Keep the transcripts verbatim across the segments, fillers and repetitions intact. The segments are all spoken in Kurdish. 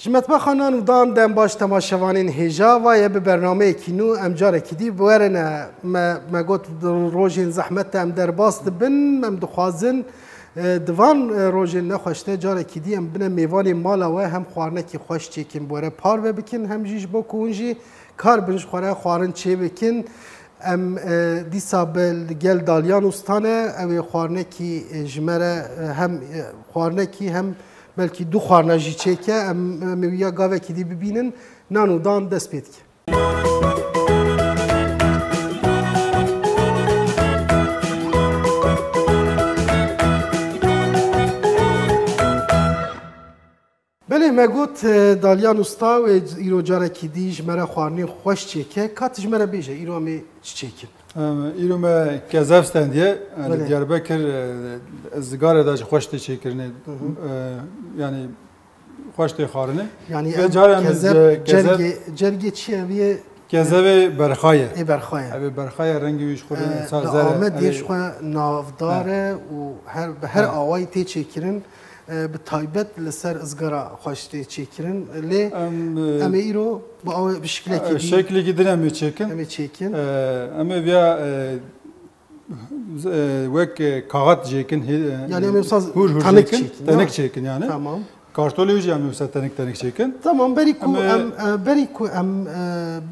Ji metbexa nan û dan dem baş temaşevanên hêja, va ye bi bernameyekî nû em carekî dî bi we re ne. Me, me got rojên zehmet de em derbas dibin, em dixwazin, e, di van, e, rojên nexweş de carekî dî em bine mêvanê mala we, hem xwarinekî xweş çêkin bi we re parve bikin, hem jî ji bo ku hûn jî kar bin ji xwe re xwarin çê bikin. Em, e, dîsa bi li gel Dalyan Usta ne, ew ê xwarinekî, e, ji me re, e, hem, e, xwarinekî hem belkî du xwarina jî çêke. Em, em ê wî ya gavekî dî bibînin. Nan û dan dest pê dike. Belê, me got, e, Dalyan Usta wê îro carekî dî ji me re xwarinên xweş çêke. Ka tu ji me re bêje, îro em ê çi çêkin? Em, îro me kezev stendiye. Yani Belê. Diyarbekir, e, zigare de jî xweş tê çêkirinê. Hı hı. E, yani xweş tê xwarinê. Yani Ve em care em, kezev, e, kezev cergê, cergê çi ye? Ev yê Kezevê berxaye. Ê berxaye. Ev ê berxaye, rengê wî ji xwe E, re sa li zer e, Amedê ev ê ji xwe navdar Ha. e û her, bi her Ha. awayî tê çêkirin. E, bi taybet li ser izgara xweş tê çêkirin. Lê Em, e, em ê îro bi awe, bi şiklekî e, dî şeklekî din em ê çêkin. em ê çêkin. E, em ê viya, e, z-, e, wek, e, kaxet çêkin, hê-, e, Yani em ê wisa hûr hûr tenik çêkin, çêkin, tenik ya? çêkin yani. Tamam. Kartolê wî jî em ê wisa tenik tenik çêkin. Tamam, berî ku Em ê em, e, berî ku em, e,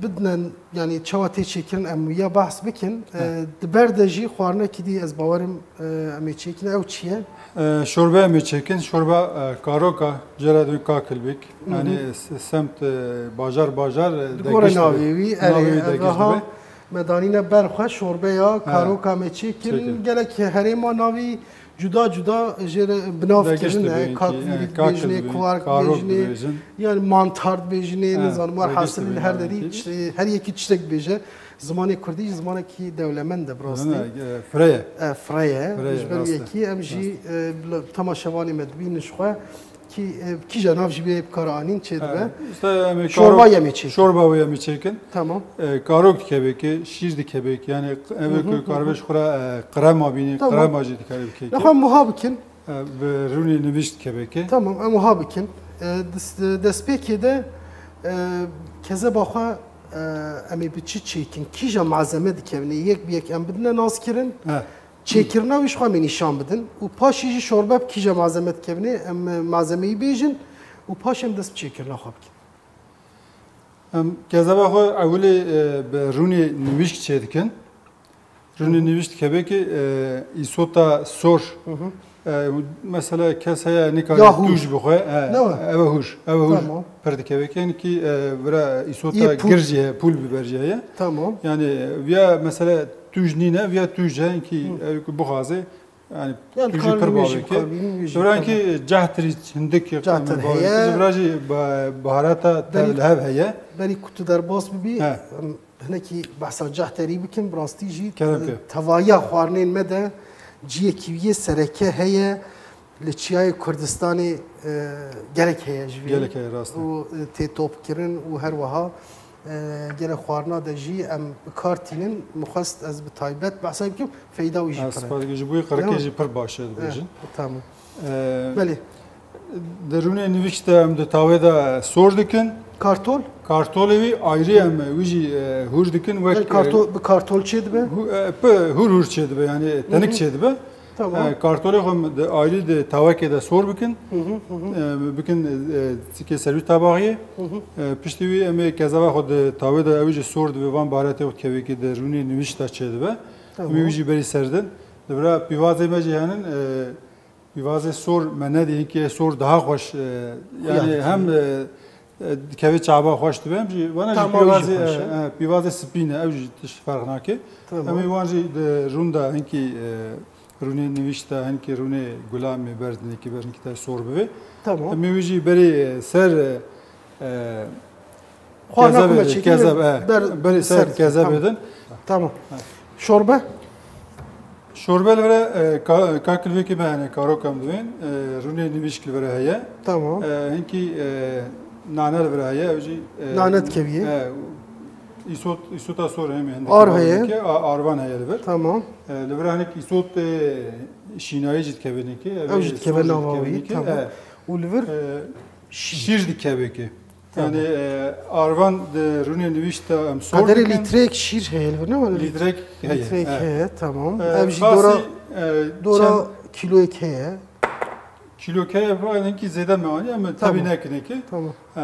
bidinen, yani çawa tê çêkirin, em ya behs bikin. E, He. Di ber de jî xwarinekî dî ez bawerim, e, em ê çêkin. Ew çi ye? E, şorbe em ê çêkin. Şorba, e, karoka, jera dibê kakilbik. Hı hı. Yani s-, semt, e, bajar bajar, e, Di degişt gore dibe. navê wî, Navê erê, wî ev degişt aha dibe. me danîne ber xwe, şorbeya He. karoka me çêkirin. Çêkin. Gelek herêma navî cuda cuda jê re bi nav Degişt kirine. dibe, Kak, yani, vîrîk kak bêjinê, dibin, kuvark karok bêjinê. dibêjin. Yani mantard bêjinê, He, nizanim, degişt welhasil dibe, her yani, derî ki- çi-, her yekî tiştek bêje. Zimanê kurdî jî zimanekî dewlemend e, bi rastî. Dewlemend e, e, fireye. E, fireye. Fireye, Ji ber rast e. yekî em jî, Rast e. e, bila temaşevanê me dibînin ji xwe kî, e, kîja nav jî bê bi kar anîn çê dibe. E, işte em ê Şorba karok, yemê çêkin. şorba wê yemê çêkin. Tamam. E, karok dikevêkê, şîr dikevêkê. Yani ev Hı hı, ku hı hı. karbe ji xwe re, e, qirema bînî, Tamam. qirema jî dikevêkê. Nexwe em wiha bikin. E, bi rûnê nivîşt kevêkê. Tamam, em wiha bikin. E, dis-, destpêkê de, e, kezeba xwe, e, em ê bi çi çêkin? Kîja malzeme dikevin? Ê yek bi yek em bidine naskirin. He. Çêkirina wî ji xwe em ê nîşan bidin. Û paşê jî şorbe bi kîja malzeme dikevin? Ê em, e, malzemeyî bêjin û paşê em dest bi çêkirina xwe bikin. Em kezeba xwe ewilê, e, bi rûnê nivîşt çêdikin. Rûnê Hı hı. nivîşt kevekê, e, îsota sor. Hı hı. E, mesela kes heye nikare Ya hûr. tûj bixwe. E, Ne we? Ev e hûr. Ev e hûr Tamam. pir dikevekê. Yani ki, e, vira îsota Yê pûl. gir jî heye, pûl biber jî heye. Tamam. Yani viya mesela tûj nîne, viya tûj e, ki Hı. ev ku bixwaze, yani Yani tûjî kar pir wî jî bavekê. kar wî jî Vira tamam. ki cehtirî hindik Cehtir bavekê. heye. Vira jî ba-, baharata Berî- tev li hev heye. Berî ku tu derbas bibî, He. em, hinekî behsa cehterî bikin, bi rastî jî, Kerem e, ke. tevahiya xwarinên me de ciyekî wî yê sereke heye, li Çiyayê Kurdistanê, e, gelek heye ji vî. Gelek heye, rast e. Û, e, tê topkirin û her wiha, e, gelek xwarina de jî em bi kar tînin. Min xwest ez bi taybet behsa bikim, feyda wî jî Ha, pir e. spas dikim. Ji bo wî qirikê Tamam. jî pir baş e, dibêjin. Eh, tamam. E, Belê. Di rûnê nivîşt de em di tawê de sor dikin. Kartol? Kartolê wî ayrî em wî jî, e, hûr dikin wek, Yani kartol, e, bi kartol çê dibe? hû-, e, pi-, hûr hûr çê dibe, yani tenik Hı hı. çê dibe. Tamam. E, kartolê xwe em di ayrî di tawekê de sor bikin. Hı hı, hı hı. E, bikin, e, sikê ser wî tabaxiyê. Hı hı. E, piştî wî em ê kezeba xwe di tawê de ew jî sor dibe, van baharatê xwe kevekî di rûnê nivîşt de çê dibe. Tamam. Em ê wî jî berî ser din. Di vira pîvazê me jî henin, e, Pîvazê sor me nedî, hinkê sor daha xweş, e, yani Xuya dikeve. hem, e, e, dikeve çava xweş dibe, hem jî vana jî Tama wî jî pîvazê, xweş e, e. e, pîvazê spî ne, ew jî tişt ferq nake. Tamam. Em ê wan jî di rûn de hinkî, e, rûnê nivîşt de, hinkî rûnê gulamê ber, dinekî ber, hinkî te sor bivê. Tamam. Em ê wî jî berî, e, ser, e, e, Xwarina ku me kezebê, çêkî kezeb, e, ber berî ser ser kezebê tamam. din. Tamam. Şorbe? Şorbe li vere, e, ka-, kakilvekê me hene, karok em divên, e, rûnê nivîşk li vere heye. Tamam. E, hinkî, e, nane li vere heye, ew jî, e, Nane dikeviye. e, îsot, îsota sor hemê hindikî Arv heye. dike, a-, arvan heye li vir. Tamam. E, li vir hinek îsot, e, şînayê jî dikeve hinkî, Ew jî dikeve îsot jî nava dikeve wî, hinkî. tamam. E, Û li vir? e, Şîr dikeve ki. Tamam. Yani, e, arvan de rûnê nivîşta em sor Kaderê dikin. Lîtreyek şîr heye li vir, ne? Lîtrek heye, Lîtreyek he. Heye, tamam. E, Ev jî xasî, dora, e, dora çend kîloyek heye. Kîloyek heye, va, hinkî zêde me anî, em tabii Tamam. nekin ki. Tamam. E,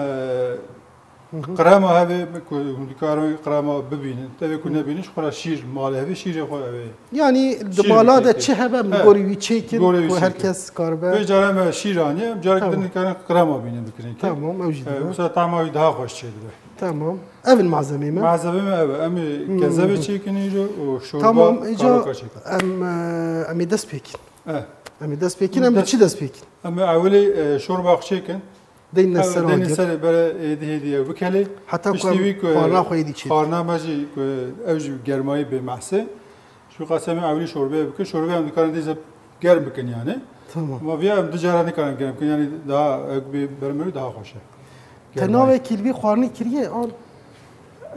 Hı hı. Qirema hebe ku hûn dikarin qirema bibînin. Tevê ku Hı. nebînin, ji xwe re şîr, malê hebe şîrê xwe ev ê. Yani, di Şîr mala de bikê. Çi hebe, em He. gorî wî çêkin, Gorê wî ku çêkin. Herkes karibe. Vê cara me şîr aniye, carek Tamam. din dikarin qirema bînin bikirin ki. Tamam, ew jî Ee, dibe. Wisa tama wî daha xweş çêdibe. Tamam. Ev in malzemê me. Malzemê me ev e. Em ê Hı. kezebê çêkin îro û şorba Tamam, îca karoka çêkin. Em, e, em ê dest pêkin. Eh. Em ê dest pêkin, em bi Dest- çi dest pêkin? Em ê ewilê, e, şorba xwe çêkin. Deyne Ew ser deyne agir. Serê bere êdî hêdî ew bikelê. Heta ku Piştî em wî ku xwarina xwe êdî çêkin. Xwarina me jî ku ew jî germayî bê mehsê. Ji wî qasî em ê ewilî şorbeyê bikin. Şorbeyê em dikarin dîse germ bikin yani. Tamam. Ama viya em du cara nikarin germ bikin. Yani daha ew bê bermerû daha xweş e. Te Germayî. Navekî li vî xwarinî kiriye, an?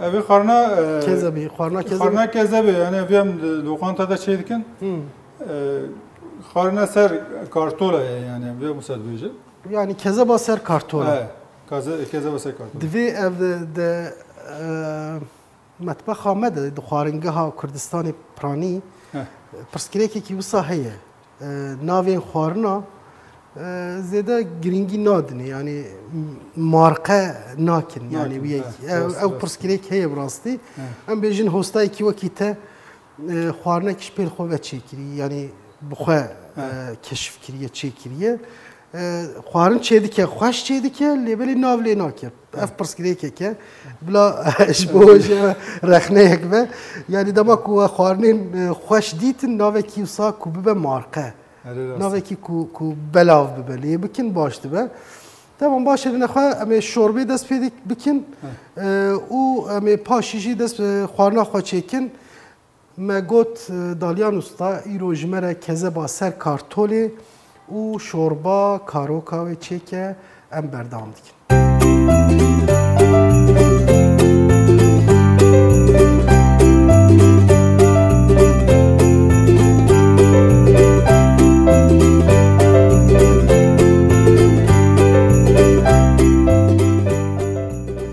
Ev ê xwarina, e, Kezebî, xwarina kezebî. Xwarina kezebê, yani ev em di lokanta de çê dikin. Hı. E, xwarina ser kartola ye yani, ev em wisa dibêjin. Yani kezeba ser kartola. He, kaze-, kezeba ser kartola. Divê ev de, de, e, metbexa me de, di xwaringeha Kurdistanê piranî, Heh. pirsgirêkekî wisa heye. E, navên xwarina, e, zêde girîngî nadinê, yani marqe nakin, yani Nakin, wî yekî. He, Ev, rast, ew rast. Pirsgirêk heye bi rastî. He. Em bêjin hostayekî wekî te, e, xwarinek ji pêl xwe ve çêkirî, yani bi xwe, He. e, keşif kiriye, çêkiriye. E, xwarin çêdike, xweş çêdike, lê belê nav lê nake. Ev pirsgirêkek e. Bila ji bo jê rexneyek be. Yani dema ku we xwarinên, e, xweş dîtin, navekî wisa ku bibe marqe. Erê rast. Navekî ku, ku belav bibe, lê bikin baş dibe. Tamam, baş e, nexwe em ê şorbê dest pê dik-, bikin. Heh. E, û em ê paşî jî dest, e, xwarina xwe çêkin. Me got, e, Dalyan Usta, îro ji me re kezeba ser kartolê û şorba karoka wê çêke, em berdewam dikin.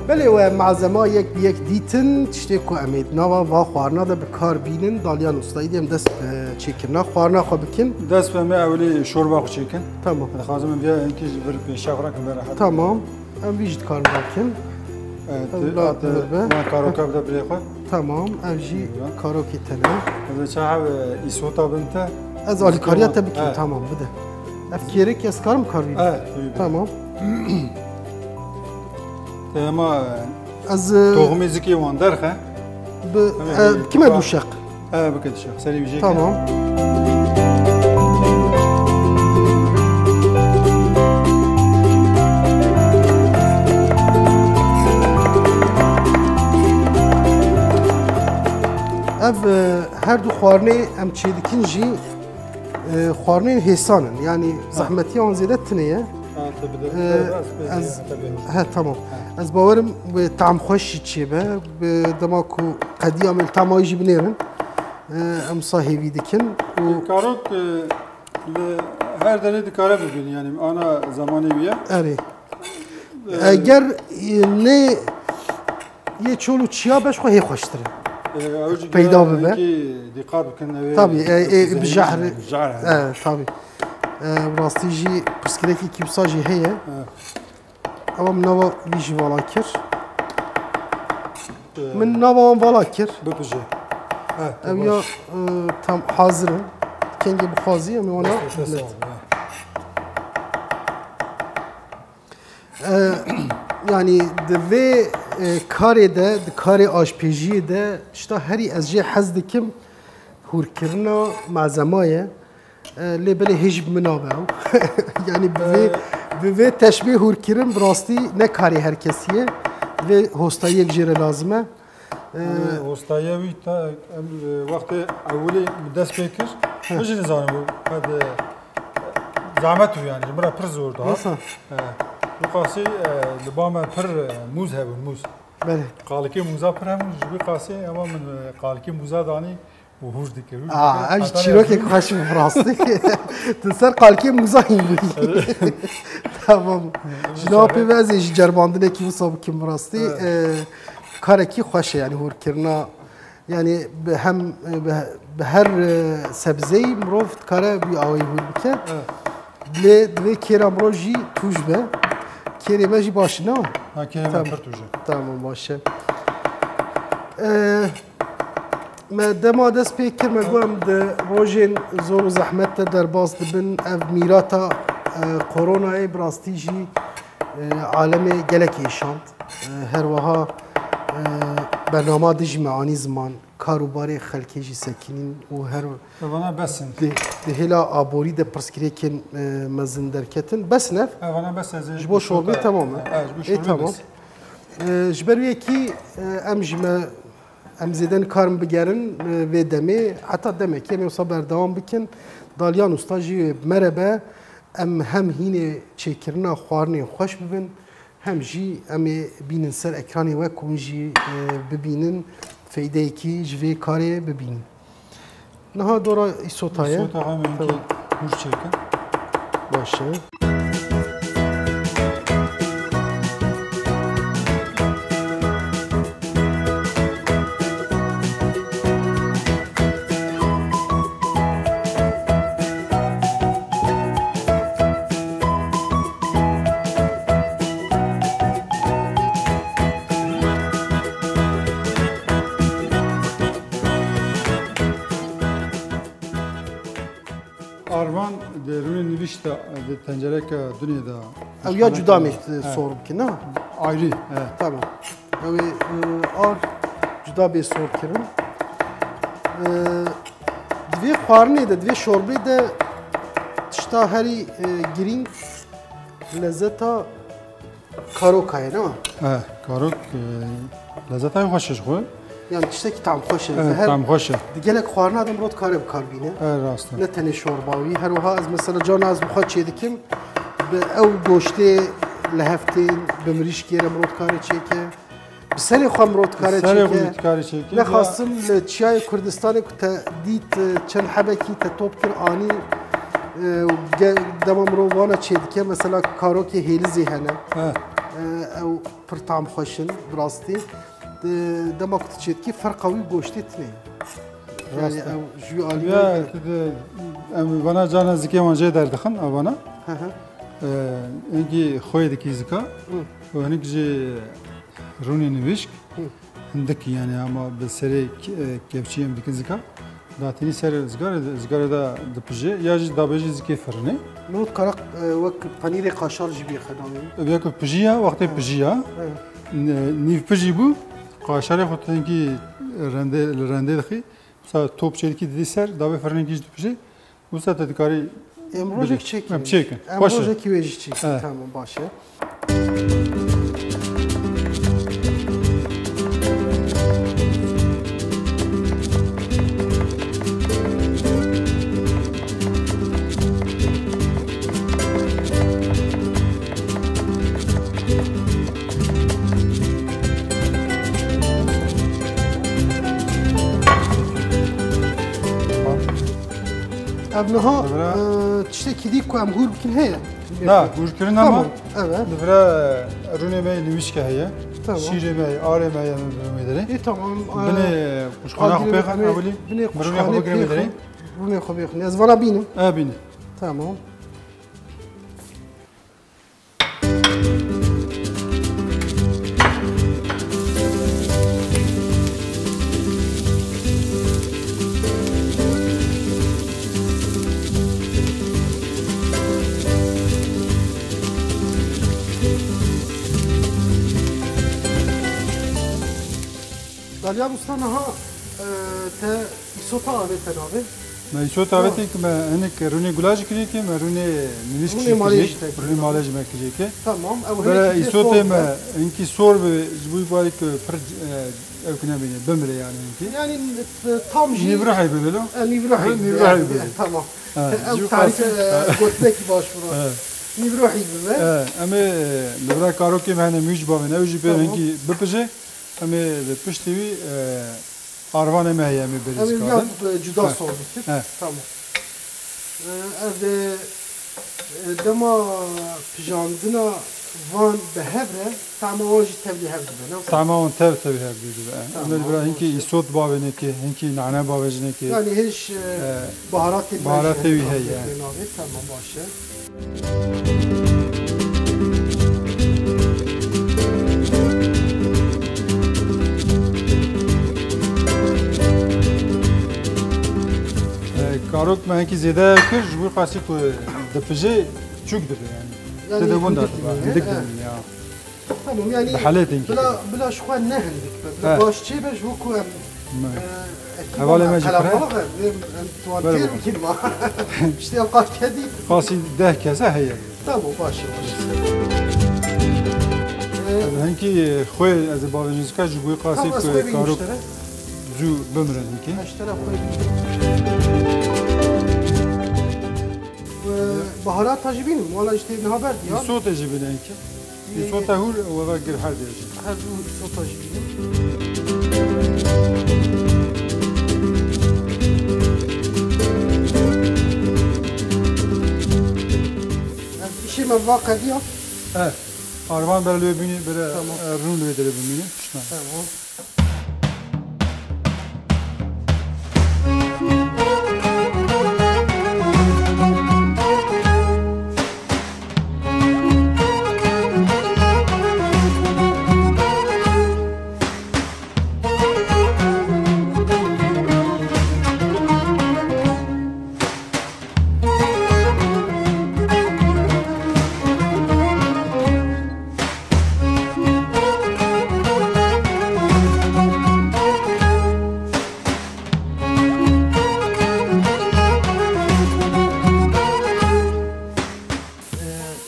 Belê we malzema yek bi yek dîtin, tiştê ku em ê di nava va xwarina de bi kar bînin, Dalyan Ustayî dê em dest bi çêkirina xwarina xwe bikin. Dest bi em ê ewilî şorba xwe çêkin. Tamam. Dixwazim em vêya hinkî ji vir pêşiya xwe rakin bera. Tamam. Em vî jî dikarin rakin. Evet, Ew lat ate, nir be. Wan karoka bide birê xwe. Tamam, ev jî Eyvah. Karokê te ne. Ez ê çaha, e, îsota bin te. Ez alîkariya te bikim, Evet. tamam, bide. Ev kêrek ez karim kar bînim? Evet, tabii. Tamam. Te hema Ez, e, toxumê zikê wan derxe. Bi, Hema e, hê kime toxa- duşeq? He, bike duşeq. Serê wî jê Tamam. Ev, e, her du xwarinê em çêdikin jî, e, xwarinên hêsan in. Yani zehmetiya wan zêde tune ye. Ha, te bi de-, E, te bi ez, te bi- he, tamam. Ha. Ez bawerim bi tam xweş jî çêbe. Bi dema ku qediya me li tama jî binêrin. E, em sa hêvî dikin û Karok, e, li her derê dikare bibin, yani ana zamanê wî ye. Erê. E, Eger, e, ne yê çol û çiya be, ji xwe hê xweştir e. E, ew jî Peyda gere bibe. Hinkî dîqat bikin, ew ê Tabii, e, e, zehîr bi jehr. Jehr, e. E, tabii. E, rastî jî pirsgirêkî kî wisa jî heye. E. Ewa min nava vî jî vala kir. Ee, Min nava wan vala kir. Bipije. He, Ev ya, baş. E, tam hazir in. Kengê bixwazî em ê wana Dest, dest bilet. Sağ ol, he. E, yani di vê, e, karê de, di karê aşpêjiyê de, tişta herî ez jê hez dikim, hûrkirina malzema ye. E, lê belê hêj bi min nabe ew. Yani bi vê, Ee, bi vê teşbê hûrkirin bi rastî ne karê her kesî ye. Vê hostayiyek jê re lazim e. E, Ee, hostaye wî ta, em, e, wextê ewilê bi dest pê kir. Heh. Min jî nizanim bû. Qed, e, zehmet bû yani. Ji min re pir zor dihat. Nasıl? E, wî qasî, e, li ba me pir, e, mûz hebûn, mûz. Belê. Qalikê mûza pir hebûn, ji wî qasî, ema min, e, qalikê mûza danî. û hûr dike, hûr dike. Aa, ev jî çîrokek xweş bû bi rastî. Tu ser qalkê mûza hîn bûyî. Tamam. Ji niha pê ve ez ê jî ceribandinekî wisa bikim bi rastî. Evet. E, karekî xweş e, yanî hûrkirina, yanî bi hem, bi, bi her, e, sebzeyî mirov dikare bi awayî hûr bike. Evet. Lê divê kêra mirov jî tûj be. Kêrê me jî baş e, ne? Ha, kêrê me pir tûj e. Tamam, baş e. E, Me dema dest pê kir, me got em di rojên zor û zehmet de derbas dibin. Ev mîrata, e, koronayê bi rastî jî, e, alemê gelekî êşand. E, her wiha, e, bernama dijî me anî ziman, kar û barê xelkê jî sekinîn û her Evana bes in. Di, di hêla aborî de pirsgirêkên, e, mezin derketin. Bes in ev? Evana bes ez ê Ji bo şorbê şorta-, temam e. E, ji bo Ê, şorbê tamam. bes. E, ji ber wê yekî, e, em jî me Em zêde nikarin bigerin, e, vê demê, heta demekê em ê wisa berdewam bikin. Dalyan Usta jî merebe, em hem hînê çêkirina xwarinên xweş bibin, hem jî em ê bînin ser ekranê we ku hûn jî, e, bibînin, feydeyekî ji vê karê bibînin. Niha dora îsota ye. Îsota hem hinkî Tamam. hûr çêkin. Baş e. Arvan di rûnê nivîş de, di tencereke dunê de Ew ya cuda mê He. sor bikin, ha? Ayrî, he. Tamam. Ew ê, e, ar cuda bê sor kirin. E, di vê xwarinê de, di vê şorbê de tişta herî, e, girîng lezeta Karoka ye, ne? He, karok, e, lezeta xweş e ji xwe. Yani tiştekî tam xweş e. He, Her tam xweş e. Di gelek xwarina de mirov dikare bi kar bîne. He, rast e. Ne tenê şorba wî. Her wiha ez mesela cana ez bi xwe çêdikim. Bi ew goştê li heftên bi mirîşkê re mirov dikare çêke. Bi serê xwe mirov dikare Serê çêke. xwe dikare çêke. Ne Ya- xasim li çiyayê Kurdistanê ku te dît, e, çend hebekî te top kir anî, e, ge-, dema mirov wana çêdike, mesela karokê hêlizê hene. He. E, ew pir tam xweş in, bi rastî. De-, dema ku tu çêdikî ferqa wî goştê tune. Rast e. Yani ew ji wî alî Ya, wê tu de, em vana cana zikê wan jê derdixin, ev vana. Hı hı. E, hingî xwê dikî zika. Hı. Û hinik jî rûnê nivîşk. Hı. Hindikî yani ama bi serê ke-, e, kevçî em dikin zika. Datînî ser zgarê, zgarê de dipije ya jî dabêjî zikê firinê. Mirov dikare, e, wek penîrê kaşar jî bêxe navê. Wek pijî ya, wextê Evet. pijî ya. Evet. N-, nîv pijî bû, kaşarê xwe tu hinkî rendê, li rendê dixî. Mesela top çêdikî didî ser, davê firinê gîj dipijê. Wisa te dikarî Em rojek bidî. çêkin. Em çêkin. Em Xweş e. rojekî wê jî çêkin. Evet. Tamam, baş e. Ev niha, Dobra. e, tiştekî dî ku em hûr bikin heye? Na, hûrkirin Tamam, ama evet. li vira rûnê me yê nivîşke heye. Tamam. Şîrê me yê, arê me ye min bi wê derê. Ê, tamam, e, Binê quşxana xwe agirê pêxin, em ê ewilî. binê Min rûnê xwe quşxanê bigirê wê derê. pêxin, rûnê xwe bêxin. Ez vana bînim. E, bînî. Tamam. Dalyan Usta, niha, e, te îsota avête navê? Me îsota Tamam. avête ki me hinek rûnê gula jî kirî ki, me rûnê nivîsk Rûnê jî malê kirî, jî te rûnê kirî. malê jî me kirî ki. Tamam, ew Bere hinek îsotê sor me, be. hinkî sor be, ji bo barî ki pir, e, ew ki nebîne, bimire yani hinkî. Yani, e, tam jî Nîvrihê bibe lo. E, nîvrihê Ha, bibe. nîvrihê Yani, bibe. e, tamam. Ha, Ew jî tarîf, qas- e, gotinekî baş bû. Ha. Nîvrihê bibe. E, em ê, e, li vira karokê me hene mûj bavên, ew jî pê Tamam. hinkî bipije. Em ê li piştî wî, e, Arvanê me heye, em ê berî Em ê zikade. Viya, e, cuda He. sor bikin. He. Tamam. E, ev, e, e, dema pijandina van bi hev re, tama wan jî tevlî hev dibe, ne? Tama wan tev tevî hev dibe. Tamam, Em ê bira hinkî baş e. îsot bavênekê, hinkî nane bavêjinekê. Yani hiç, e, E, baharatê baharatê wî heye. Tamam, baş e. E, karok me hinkî zêde kir, ji bo qasî ku dipije çûk dibe yani. Yani Tê de winda hindîk dibe, dibe, hindîk he. dibe ya. Tamam, yani Bi helê tênkî. bila, bila ji xwe ne hindik be, bila He. baş çê be ji bo ku em, Me. e, ekîba Hevalê me, me jî qelebalix pire. e, em, em tuwan Bere têr bakalım. bikin ma. İşte ev qas kedî. Qasî deh kese heye. Tamam, baş e, baş e. E, Hinkî xwe ez ê bavêjim zika ji bo qasî Tamam, ez ku xwe bînim karok işte, he. zû bimire hinkî. Eştera xwe bînim. E, baharata jî bînim, wala işte niha berdi ya. Îsotê jî bîne hinkî. Îsota hûr û eva gir her dê jî. Her du îsota jî bîne. Ev îşê me va qediya. E, arvan bere li wê bînî, bere, Tamam. e, rûn li wê derê bimîne. Tiştan. Tamam.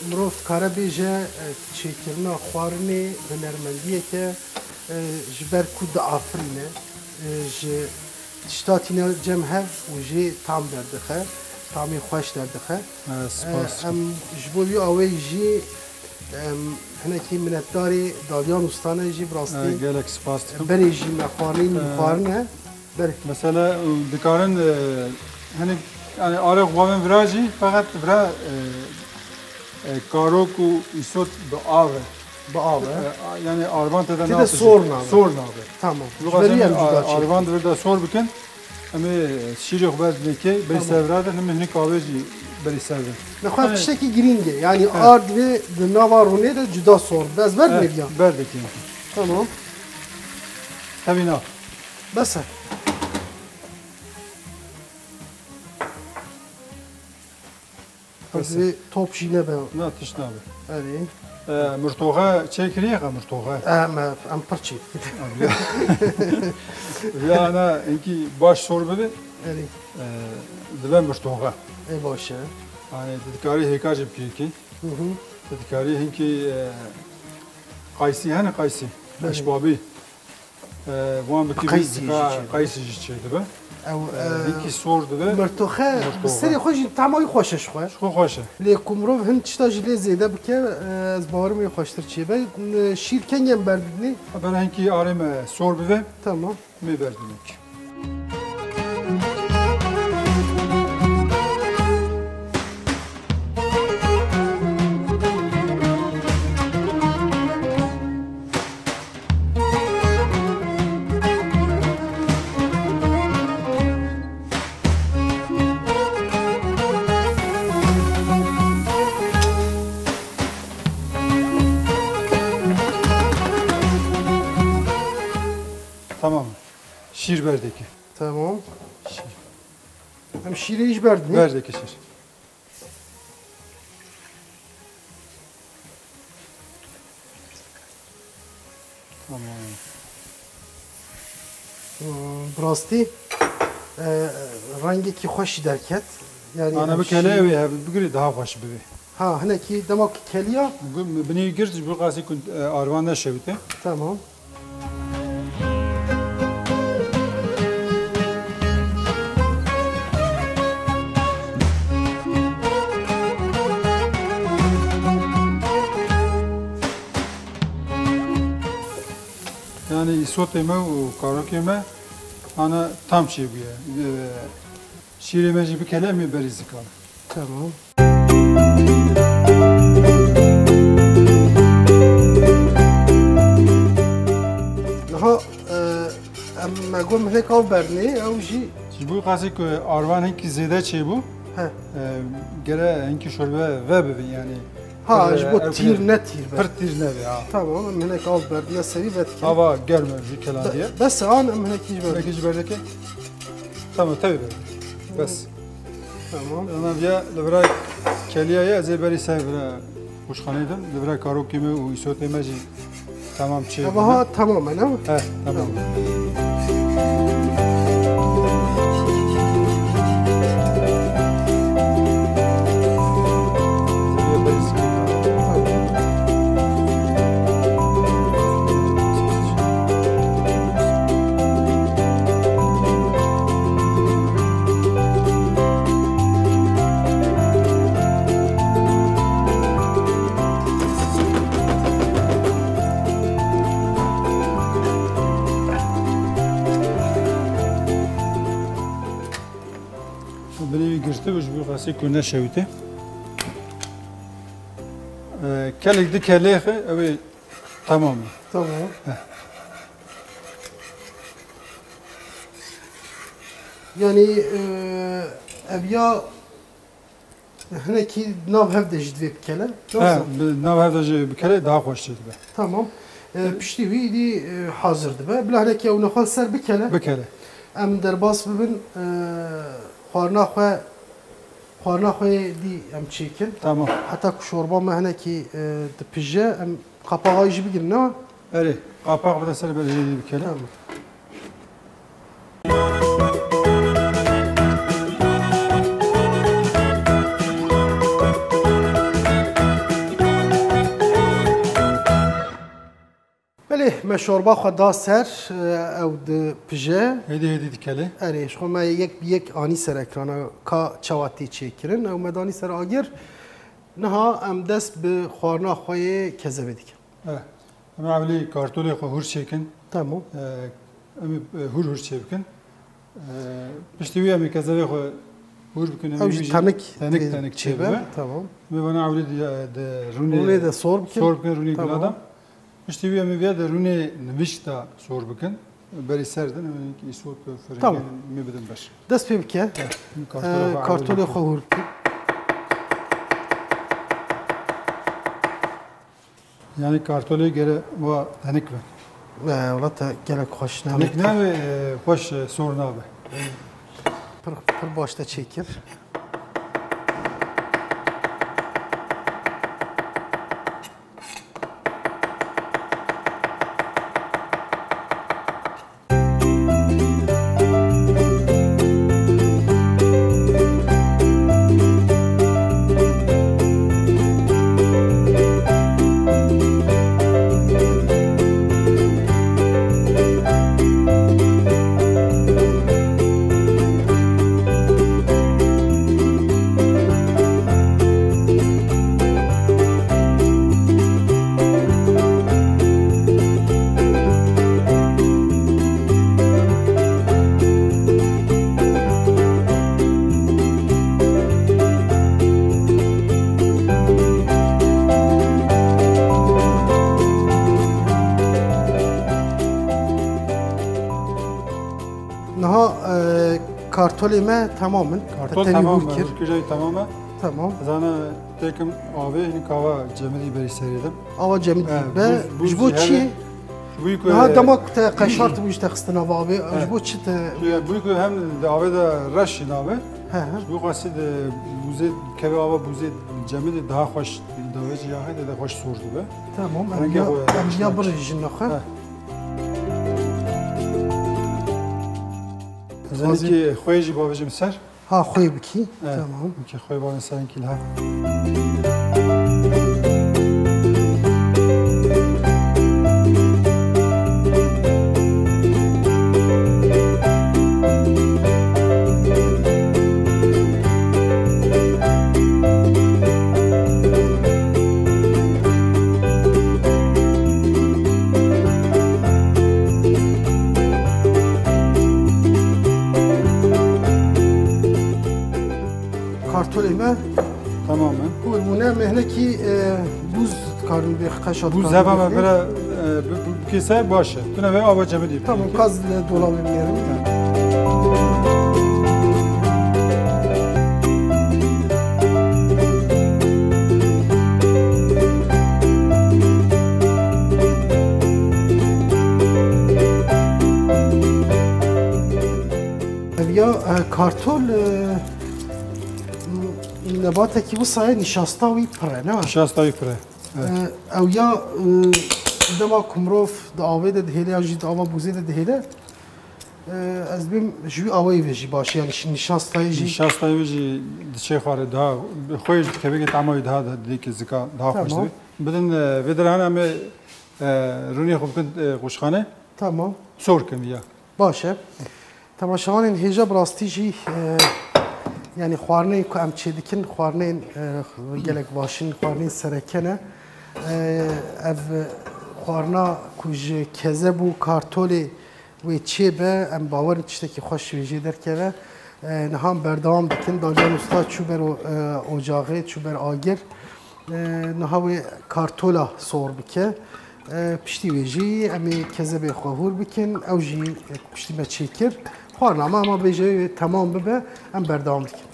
Mirov dikare bêje, e, çêkirina xwarinê hunermendiyek e, e, ji ber ku diafirîne, e, ji tişta tîne cem hev û jê tam derdixe, tamê xweş derdixe. E, spas E, dikim. em ji bo vî awê jî, em hinekî minetdarê Dalyan Usta ne jî bi rastî E, gelek spas dikim. berê jî me xwarinê E, xwarine. Belê. Mesela, dikarin, e, hinek, yani, arê xwavên vira jî, feqet vira, e, e, karok û îsot bi av e. Bi av e. E, a-, yani, arvan tê de Tê de nabe jî. sor nabe. Sor nabe. Tamam. Ji Ji ber berî em a-, cuda çêdikin. arvan di vir de sor bikin. Em ê şîrê xwe ber dinekê, berî Tamam. ser vira de, em ê hinek avê jî berî ser de. Nexwe Yani tiştekî girîng e. Yani He. ard ve di nava rûnê de cuda sor. Bez ber He, dinê biya. ber dikî. Tamam. Tevî nav. Bes e. Bes e. Top jî nebe. Na, tişt nabe. Erê. E, mirtoxe çêkiriye, xa mirtoxe. Em, em pir çêk. Ya na, enkî baş sor bibe. Erê. E, dibe mirtoxe. Ê baş e. Yani, tu dikarî hêka jî bikî. Hı hı. Tu dikarî hinkî, e, qaysî hene, qaysî. Belê. Eşbabî. E, wan bikî Qaysî bî, jî ka-, çêdibe. qaysî jî çêdibe. Ew, E, e, hinkî sor dibe. Mirtoxe, Mirtoxe. bi serê xwe jî tama wî xweş e ji xwe. Ji xwe xweş e. Lê ku mirov hin tişta jî lê zêde bike, e, ez bawerim wê xweştir çêbe. E, şîr kengê em berdidinê? Bera hinkî arê me sor bibe. Tamam. Mê berdinê. Tamam. Şîr berdekî. Tamam. Şîr. Em şîrê jî berdin. Berdekî şîr. Tamam. Hmm, bi rastî, e, rengekî xweşî derket. Yani Ana em bi kelê şî- wê hev bigirî daha xweş bibê. Ha, hinekî dema ku keliya. Bi-, binê girt ji bo qasî ku, e, arvan neşewite. Tamam. Yani îsotê me û karokê me Ana tam çêbûye. E, şîrê me jî bikele, em ê berî zikan. Tamam. Niha, e, em me got hinek av berdinê, ew jî Ji bo qasî ku arvan hinkî zêde çêbû, he, e, gere hinkî şorbe vebibin, yanî. Ha, pir, ji bo e, tîr ne tîr be. Pir tîr nebe, ha. Tamam, em hinek av berdine serî vedikin. Ava germ e, jî kelandiye. Be-, bes an em hinekî ji ber. Hinekî ji ber dike. Tamam, tevî ber. Bes. Tamam. Ana viya li vira keliya ye, ez ê berî ser vira qûçxaneyê dim. Li vira karokê me û îsotê me jî Tamam, çê. Evaha tamam e, ne? He, tamam. Binê wî girtibû ji bo qasî ku neşewite. E, kelek di kelê xwe, ew ê tamam e. Tamam. Heh. Yanî, e, ev ya Hinekî nav hev de jî divê bikele. He, bi nav hev de jî bikele daha xweş çê dibe. Tamam. E, piştî wî îdî, e, hazir dibe. Bila hinekî ew nexwe ser bikele. Bikele. Em derbas bibin, e, xwarina xwe, xwarina xwe dî em çêkin. Tamam. Heta ku şorba me hinekî, e, dipije, em qapaxa jî bigirin, ne? Erê, qapax bide ser, belê hêdî bikele. Tamam. Belê, me şorba xwe da ser, e, ew dipije. Hêdî hêdî dikele. Erê, ji xwe me yek bi yek anî ser ekrana ka çawa tê çêkirin. Ew me danî ser agir. Niha em dest bi xwarina xwe yê kezebê dikin. Eh, em ê ewlî kartolê xwe hûr çêkin. Tamam. Eh, em ê, eh, hûr hûr çêbikin. Eh, piştî wî em ê kezebê xwe hûr bikin, em ê wî jî tenik, tenik, tenik çêbe. Tamam. Em ê vana ewlî di, di rûnê, rûnê de sor bikin. Sor bikin, rûnê gula de. Piştî wî em ê vê de rûnê nivîşk de sor bikin. Berî ser din, em ê îsot û firingê, tamam, em ê bidin ber. Dest pê bike. Eh, kartolê xwe hûr bikin. Yanî kartolê gere wa tenik be. E, wela te gelek xweş tenik nabe. Tenik nabe, e, xweş, e, sor nabe. Pir, pir baş te çêkir. Niha, e, kartolê me temam in. Kartol temam e, hûrkir. Hûrkir jî temam e. Tamam. Zana tekim avê, hinek ava cemidî berî serê de. Ava cemidî be. Ji bo çi? Ji bo ku niha dema ku te qeşart bû, ji te xistin ava avê. Ji bo çi te? Ya, bo ku hem di avê de reş nabe. He, he. Ji bo qasî de bûzê, kevê ava bûzê cemidî daha xweş davêjî ya xwe de xweş sor dibe. Tamam. Em ya, em ya birêjin nexwe. He. Ez ê hinkî xwê jî bavêjim ser. Ha, xwê bikî. Evet. Tamam. Hinkî xwê bavên ser, hinkî li hev. Tamam. Buyur, bûne me hinekî, e, bûz dikarin bê qeşa. Bûz dikarin heva me bêxî. Bira, e, bi, bi, bikêse baş e. Tu nebe ava cemidî. Tamam, kaz li dolabê binêrim. Ev ya, e, kartol, e, nebatekî wisa ye, nîşasta wî pir e, ne? Nîşasta wî pir e. Evet. E, ew ya, e, dema ku mirov di avê de dihêle ya jî di ava bûzê de dihêle, e, ez dibêm ji wî awayî ve jî baş e, yani şi-, nîşastayê jî. Nîşastayê wê jî diçe xwarê daha, xwe jî dikeve ke tema wî daha da didê ke zika daha xweş dibe. Tamam. Bidin, e, vê derhan em ê, e, rûnê xwe bikin, e, qûşxanê. Tamam. Sor kin ya. Baş e. Temaşevanên hêja bi rastî jî, e, yanî xwarineyên ku em çêdikin, xwarineyên, e, gelek baş in, xwarineyên sereke ne. E, ev xwarina ku ji kezeb û kartolê wê çêbe, em bawer in tiştekî xweş wê jê derkeve. E, niha em berdewam dikin. Dalyan Usta çû ber o-, e, ocaxê, çû ber agir. E, niha wê kartola sor bike. E, piştî wê jî em ê kezebê xwe hûr bikin. Ew jî piştî me çêkir. Xwarina me, ema bêje wê temam bibe, em berdewam dikin.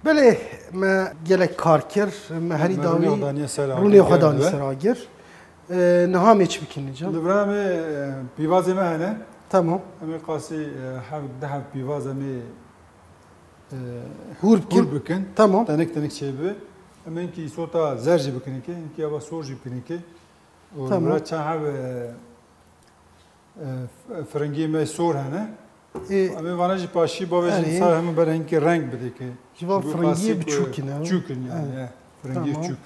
Belê, me gelek kar kir, me herî dawî rûnê xwe danî ser agir. Me rûnê xwe danî ser agir. E, niha em ê çi bikin, Nîcan? Li vir em ê, e, pîvazê me hene. Tamam. Em ê qasî, e, hev, du heb pîvaz em ê, e, hûr bikin. Hûr bikin. Tamam. Tenik tenik çêbibe. Em ê hinkî îsota zer jî bikin hinkê, hinkî ava sor jî bikin hinkê. Û tamam. Li vir çend heb, e, E, f-, firingiyê me sor hene. Ê, em ê vana jî paşî bavêjin, erê, sar hemû ber hinkî reng bidê ke. Ji van firingiyê biçûk in, e? Biçûk in yani, e, firingiyê çûk.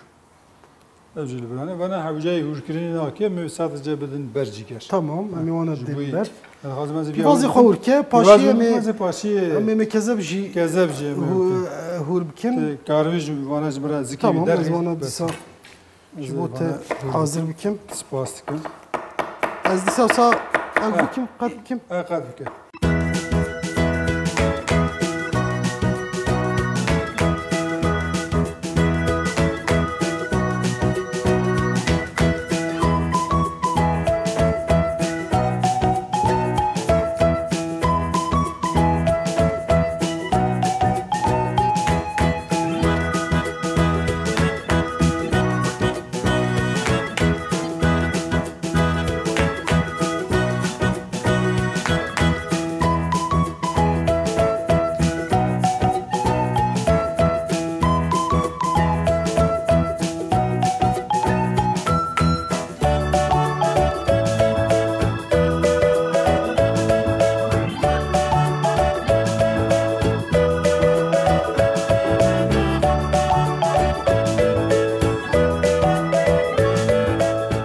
Ev jî li vir hene. Vana hewceyê hûrkirinê nake, em ê sadece bidin ber cîger. Tamam, em ê wana dibin ber. Pîvazê xwe hûr ke, paşî em ê, pîvazê paşî, em ê me kezeb jî, kezeb jî em ê hûr bikin. Karivî jî vana ji bira zikê wî derxî. Tamam, ez wana dîsa. Ji bo te hazir bikim. Spas dikim. Ez dîsa wisa ev bikim, qet bikim. Ev qet bike.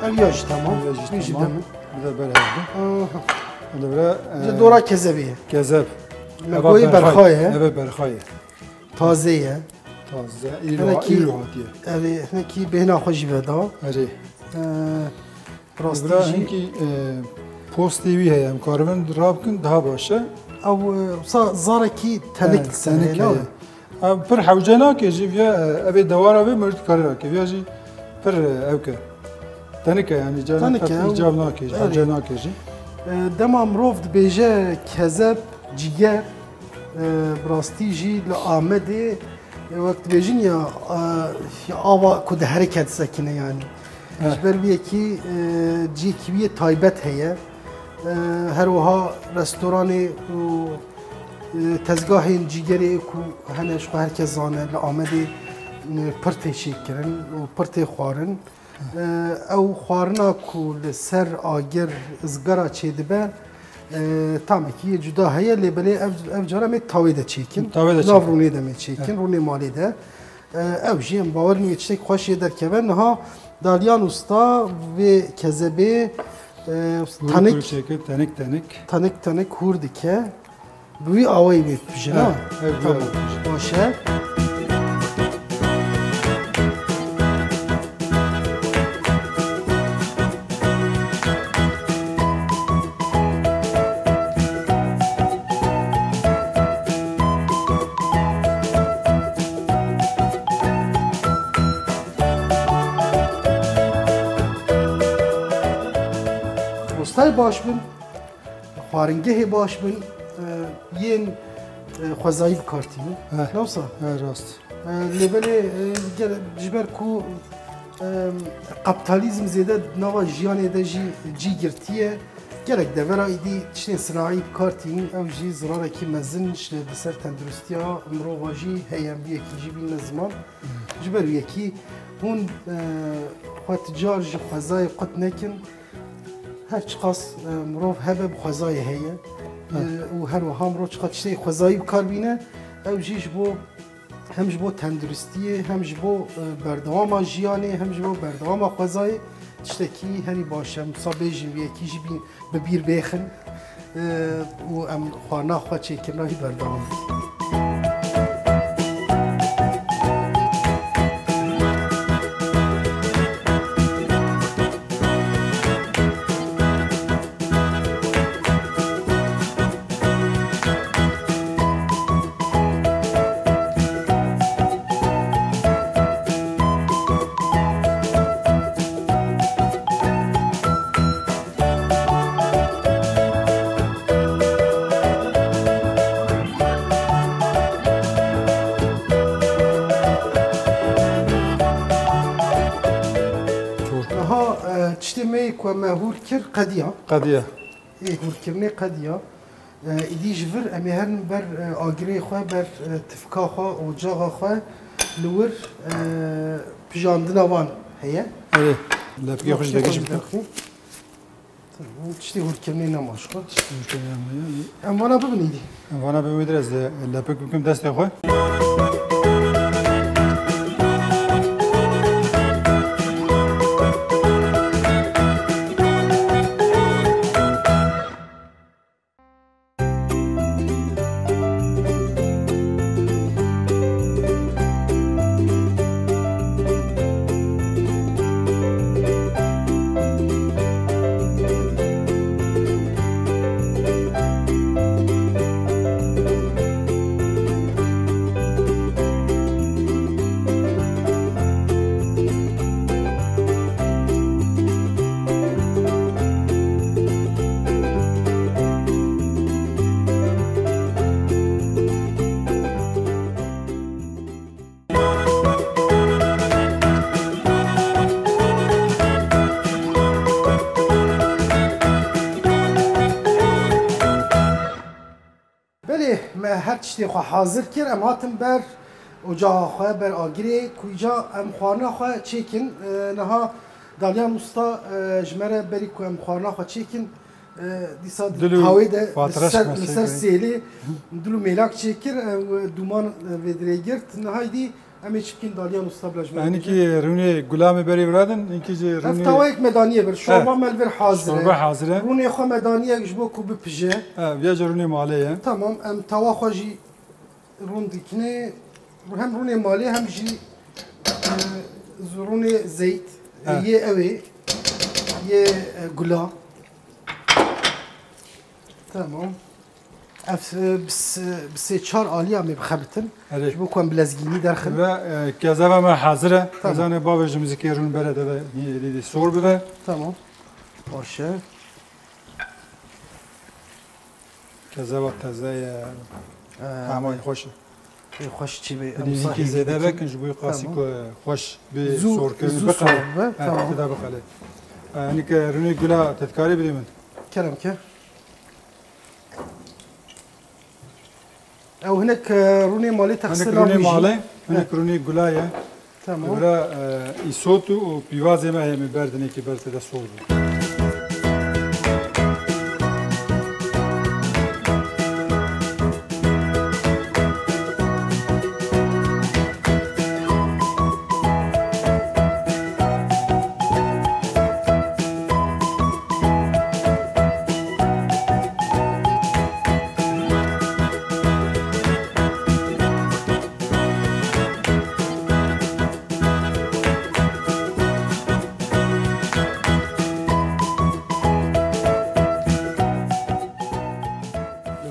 Ev ya jî tamam. Ev ya jî tamam. Wî jî demin. Bi de ber hevdu. Aha. Li vira, e, ji dora kezebê ye. Kezeb. Me goyê berxayê. Eve berxayê. Taze ye. Taze. Îro, hinekî, îro hatiye. Ev ê hinekî bêhna xwe jî veda. Erê. E, rastî jî. Hinkî, e, postê wî heye. Em karibin rabkin daha baş e. Ew, e, wisa zarekî tenik, he, ser tenik heye, heye. Ev pir hewce nake jî, viya, e, ev ê dewara vê mirî dikare nake. Viya jî pir, e, ew ke. Tenik e yani, tenik e, îcab nake jî, erê, hewce nake jî. E, dema mirov dibêje kezeb, cîger, e, bi rastî jî li Amedê, e, wek dibêjin ya, e, ya ava ku diherike disekine yani. He. Ji ber wî yekî, e, cihekî wî yê taybet heye. E, her wiha restoranê û, e, tezgahên cîgerê ku hene ji xwe her kes zane li Amedê, e, pir tê çêkirin û pir tê xwarin. E, ew xwarina ku li ser agir, izgara çêdibe, e, tamekî yê cuda heye, lê belê ev, ev cara em ê tawê de çêkin. Tawê de çêkin. Nav rûnê de em ê çêkin, he, rûnê malê de. E, ew jî em bawer in wê tiştek xweş yê derkeve. Niha Dalyan Usta vê kezebê, e, tenik, tenik, tenik, tenik, tenik hûr dike. Bi wî awayî wê bibijin, ha? Ev bi wî awayî bibijin. Tamam. Baş e. Tay baş bin, xwaringehê baş bin, e, yên, e, xwezayî bi kar tînin. He. Ne wisa? He, rast. E, lê belê, e, gel-, ji ber ku, e, kapitalizm zêde di nava jiyanê de jî cî girtiye, gelek devera îdî tiştên sinaî bi kar tînin, ew jî zirarekî mezin ji, li ser tenduristiya mirova jî heye, em bi yekî jî bîne ziman. Ji ber wî yekî hûn, e, xwe ti car ji xwezayê qut nekin. Her çiqas, e, mirov hebe bi xwezayê heye. E, û her wiha mirov çiqas tiştê xwezayî bi kar bîne, ew jî ji bo, hem ji bo tenduristiyê, hem ji bo, e, berdewama jiyanê, hem ji bo berdewama xwezayê tiştekî herî baş e. Em wisa bêjin wî yekî jî bî-, bi bîr bêxin, e, û em xwarina xwe çêkirina wî berdewam bikin. Niha, e, tiştê me yê ku me hûr kir qediya. Qediya. Ê hûrkirinê qediya. E, îdî ji vir em ê herin ber, e, agirê xwe, ber, e, tifka xwe, ocaxa xwe, li wir, e, pijandina wan heye. Erê, lepikê xwe jî degê jî bike. Tamam, tiştê hûrkirinê nema ji xwe. Hûrkirinê nema, ya. Em vana bibin îdî. Em vana bibin, wê dir ez lepik bikim destê xwe. Belê, me her tiştê xwe hazir kir, em hatin ber ocaxa xwe, ber agirê, ku îca em xwarina xwe çêkin. E, niha Dalyan Usta, e, ji me re berî ku em xwarina xwe çêkin, e, dîsa di tawê de li ser, li ser sêlê dil û mêlak çêkir, e, dûman, e, vê dirê girt. Niha îdî Em ê çi bikin, Dalyan Usta, bila ji me re bêje. Hinkî rûnê gula me berê viradin, hinkî jî rûnê... Ev tawayek me daniye vir, şorba me li vir hazir e. Şorba hazir e. Rûnê xwe me daniye ji bo ku bipije. He, viya jî rûnê malê ye. Tamam, em tawa xwe jî rûn dikine. Hem rûnê malê hem jî, e, rûnê zeyt, e, yê ew ê, yê, e, gula. Tamam. Ev, e, bi s-, bi sê çar aliya me bixebitin. Erê. Ji bo ku em bi lezgînî derxin. Ve, e, kezava me hazir e. Tamam. Ezanê bavê ji muzîkê rûn bere de ve, yê êdî dî sor bibe. Tamam. Baş e. Kezava teze ye. Ee, Tamam, xweş e. Ê xweş çî bê, em Êdî hinkî zêde vekin ji bo qasî ku xweş bê sorkirin, zû biqele. Sor bibe, tamam. Tida biqele. E, hinkî rûnê gula te dikarî bidî min? Kerem ke. Ew hinek, e, rûnê malê texsir nabû jî. Hinek rûnê malê, hinek rûnê gula ye. Tamam. Li vira, e, îsot û pîvazê me heye, min berdinekî ber te de sor bû.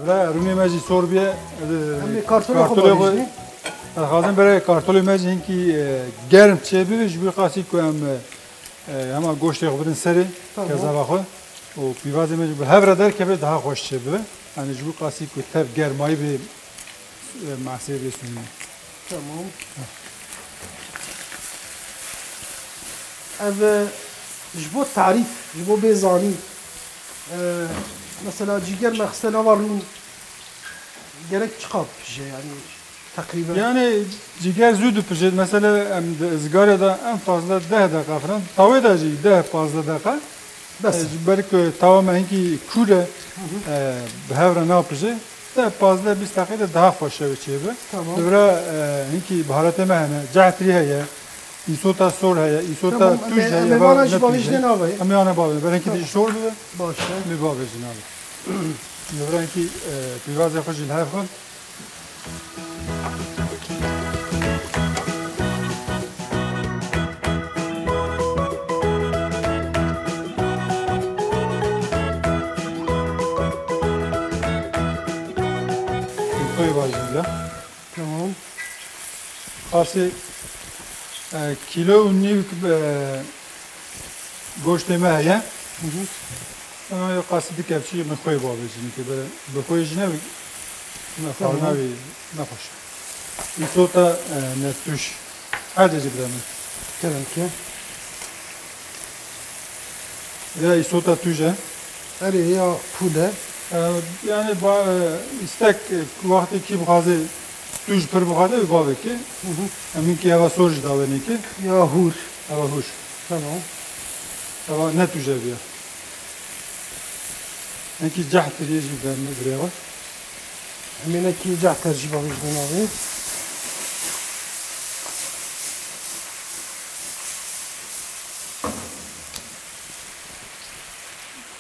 Li vir rûnê me jî sor bûye. Em ê kartolê xwe... Kartolê xwe barîjî. Ez dixwazim berê kartolê me jî hinkî, e, germ çêbibe, ji bo qasî ku em, e, hema goştê xwe bidin serê, tamam, kezava xwe. û pîvazê me jî bi hev re derkeve daha xweş çêbibe. Yanî ji bo qasî ku tev germayî bê, e, masê bê sûnî. Tamam. Ev, e, ji bo tarîf, ji bo bê zanîn, e, mesela cîger me xiste nava rûn, gerek çiqas pije, yanî teqrîben? Yani cîger zû dipije. Mesela em di izgarê de en fazla deh deqa filan, tawê de jî deh pazdeh deqa. Bes. E, ji ber ku tawa me hinkî kûr e, e, bi hev re napije. Te pazdeh bîst deqê de daha xweş ew çêbe. Tamam. Li vira, e, hinkî biharatê me hene. Cehtirî heye. Îsota sor heye. Îsota Tamam, tûj em ê, heye. Em ê vana jî bavêjinê navê. Em ê ana bavê. Ber hinkî Tamam. dî sor bibe. Baş e. Em ê bavêjin navê. Li vira hinkî, e, pîvazê xwe jî li hev xwin. Koy vajî ya. Tamam. Qasî, e, kîlo û nîv, e, goştê me heye. Hı hı. Ema ya qasî di kevçî min xwê bavêjî, ke bi, bi xwê jî ne, me Tamam. xwarina wî nexweş. Îsota, e, ne tûj. Her de jî bide min. Kerem ke. Ya îsota tûj e. Erê ya pûl e. E, yani ba, e, istek, e, wextê kî bixwaze tûj pir bixwaze wî bavê ke. Hı hı. Em hinkî eva sor jî dawênê ke. Ya hûr. Eva hûr. Tamam. Eva ne tûj e viya. Hinkî cehtirî jî bide min birêve. Em ê nekî cehter jî bavêjin navê.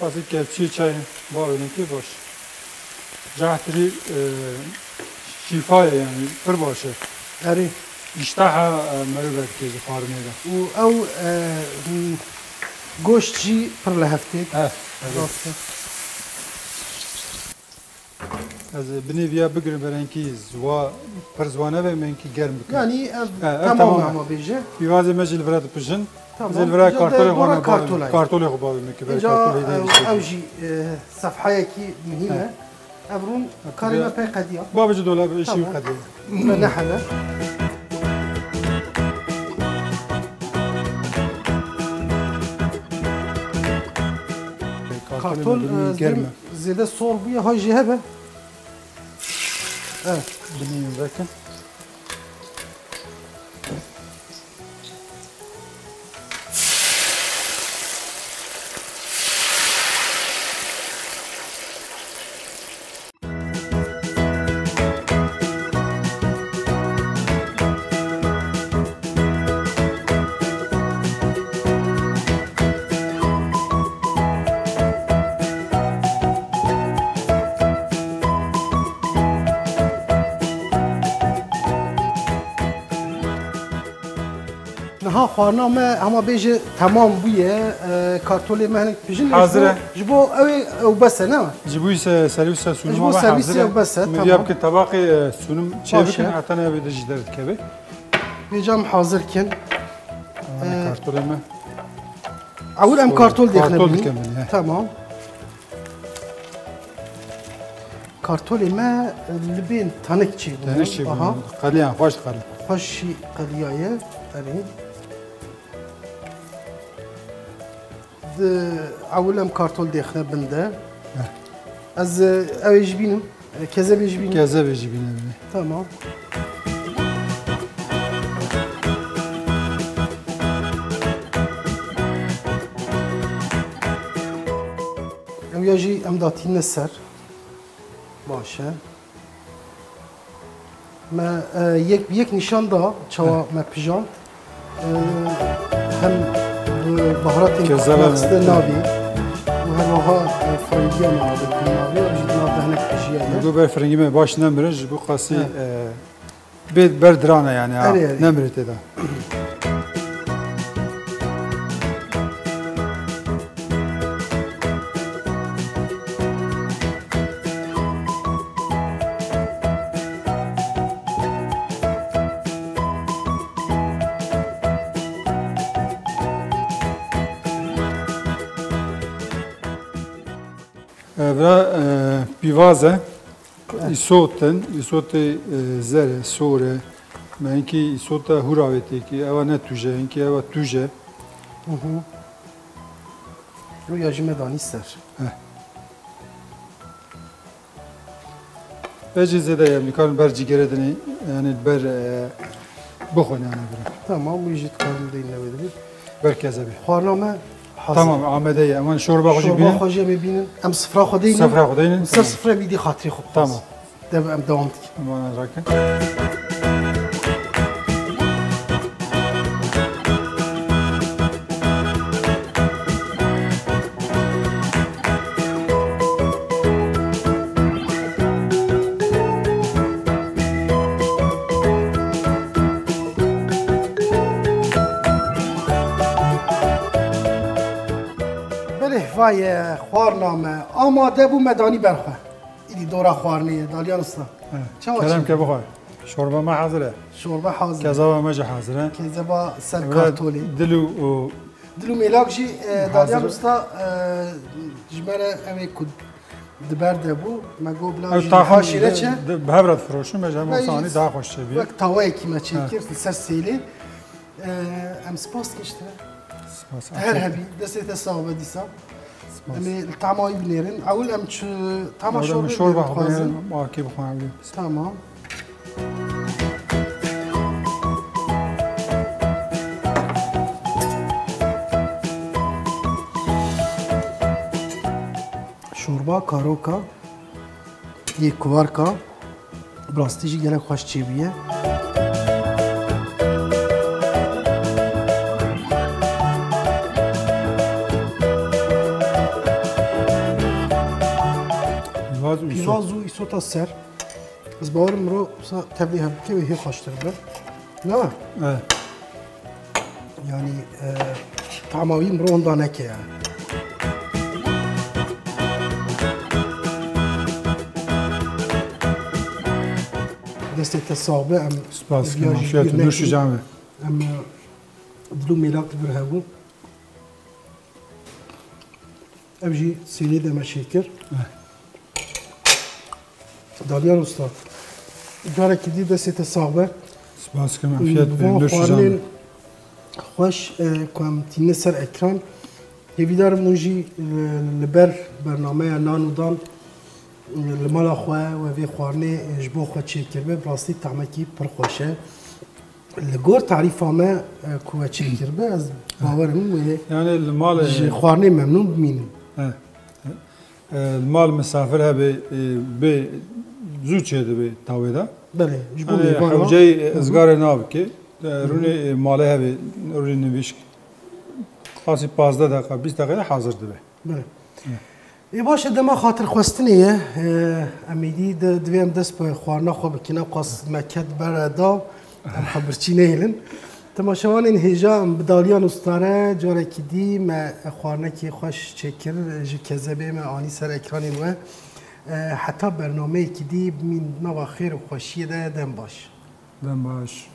Qasî kevçî çay bavênê ke baş. Cehtirî, e, şîfa ye yani, pir baş e. Erê. Îşteha, e, meriv vedike ji xwarinê de. Û ew, e, m, goşt jî pir li hev tê. He, erê. Rast e. Ez binê viya bigirim, berenkî ziwa, pir ziwa nebe, me enkî germ bikim. Yani ev He, ev tamam tamam. ama bêje. Pîvazê me jî li vira dipijin. Tamam. Ez ê li vira Îca kartolê de xwe dora ne bavim. kartolayê. Kartolê xwe bavim ki ber Îca kartolê ew, hêdî ew jî, e, sefhayekî muhîm e. He. Ev rûn karê me pey qediya. Bavê ji dolab, işî Tamam. qediye. Me nehele. Kartolê Kartol, me e, germ e. zêde sol bûye, hay jê hebe. Evet. Binî vekin. Niha xwarina me hema bêje temam bûye, e, kartolê me hinek pijin Hazir e. Ji bo ew ê ew bes e, ne? Ji bo se-, servîsa Ji sunuma bo me servîsê hazir e. ew bes e, Min tamam. viya bikin tabaqê, e, sunum çê Baş bikin, e. heta ne ev de jî derdikeve. Vêca em hazir kin. Yanî E, kartolê me. Ewil em Sonra kartol dêxine kartol bînin. dikemilî, he. Tamam. Kartolê me li bên tenik çêbû. Tenik çêbû. Aha. Qeliyan, xweş qeli. Xweşî qeliyaye. Erê. Di ewil em kartol dêxine bin de. Heh. Ez, e, ew ê jî bînim. E, kezebê jî bînim. Kezebê jî bîne bîne. Tamam. Ew ya jî em datîne ser. Baş e. Me, e, yek bi yek nîşan da çawa He. me pijand. E, hem bi baharatên Kezebe. Kurdistan navê û her wiha, e, firingiya me avêtin navê, ev jî di nav de hinek pijiya ye. Gober firingî me baş nemire, ji bo qasî, He. e, bê ber diran e yani, ha, Erê, erê. nemire tê de. Evra e, pîvaz e. Îsot in, îsotê e, zer e, sor e. Me hinkî îsota hûravê têkî. Ewa ne tûj e, hinkî ewa tûj e. Hı hı. Rûya jî me danî ser. Heh. Vê jî zêde ye, em dikarin ber cîgerê dinê, yani ber e, bixwin yani bira. Tamam, wî jî dikarin deyne wê dibî. Ber kezebê. Xwarina me hazir. Tamam, amade ye. Eman şorba xwe jî Şorba bînin. Xwe jî em ê bînin. Em sifra xwe deynin. Sifra xwe deynin, Ser tamam. Sifra bîdî xatirê xwe bixwaz. Tamam. Dev em devam dikin. Eman rakin. Belê, vay, e, xwarina me amade bû, me danî ber xwe. Îdî dora xwarinê ye, Dalyan Usta. He, Çawa kerem çêdibî? Ke bixwe. Şorba me hazir e. Şorba hazir e. Kezaba me jî hazir e. Kezeba ser Evra kartolê. Dil û, û Dil û mêlak jî, e, hazir. Dalyan Usta, e, ji me re ew ê ku di ber de bû. Me got bila Ew jî taxin niha şîre çe. Di, di, bi hev re difiroşin, me ji hemû sanî daha xweş çêbî. Wek tawayekî me çêkir, He. Li ser sêlê. E, em spas dikin ji te. Spas. Her hebî, destê te sax be dîsa. Spas. Em ê li tama wî binêrin. Ewil em çi tama Ewil em şorbê şorba bixwazin. Xwe bixwin, akê bixwin ewilî. Tamam. Şorba karoka yê kuvarka, bi rastî jî gelek xweş çêbûye. Pîvaz û îsot. Pîvaz û îsota ser. Ez bawerim miro sa tevlî hev bike wê hê xweştir be. Ne? Evet. Yani, e, tama wî miro hunda neke yani. Destê te sax be, em Spas, viya jî afiyet bir olsun. Nûş nekî. Can be. Em, e, dil û mêlak li vir hebû. Ev jî sênê de me çêkir. Eh. Dalyan Usta, carekî dî destê te sax be. Spas dikim, afiyet be, Van nûş jan be. Xwarinên xweş, e, ku em tîne ser ekran. Hêvîdar im hûn jî, e, li ber bernameya Nan û Dan, e, li mala xwe we vê xwarinê, e, ji bo xwe çêkiribe. Bi rastî tahmekî pir xweş e. Li gor tarîfa me, e, ku we çêkiribe, ez bawer im wê Yani li malê ji xwarinê memnûn bimînin. He. E, li mal misafir hebe, e, bê zû çêdibe tawê de. Belê, ji bo Yani mêvan a. Hewceyî, e, Hı hı. Izgarê nabike. E, rûnê, e, malê hebe, rûnê nivîşk. Qasî pazdeh deqa, bîst deqe de hazir dibe. Belê. Hı. Ê baş e, dema xatirxwestinê ye. E, em êdî di, divê em dest bi xwarina xwe bikin. Ew qas me ket bere da, em xwe birçî nehêlin. Temaşevanên hêja, em bi Dalyan Usta re carekî dî me xwarinekê xweş çêkir, ji kezebê me anî ser ekranên we. E, heta bernameyekî dî bimîn nava xêr û xweşiyê de, dem baş. Dem baş.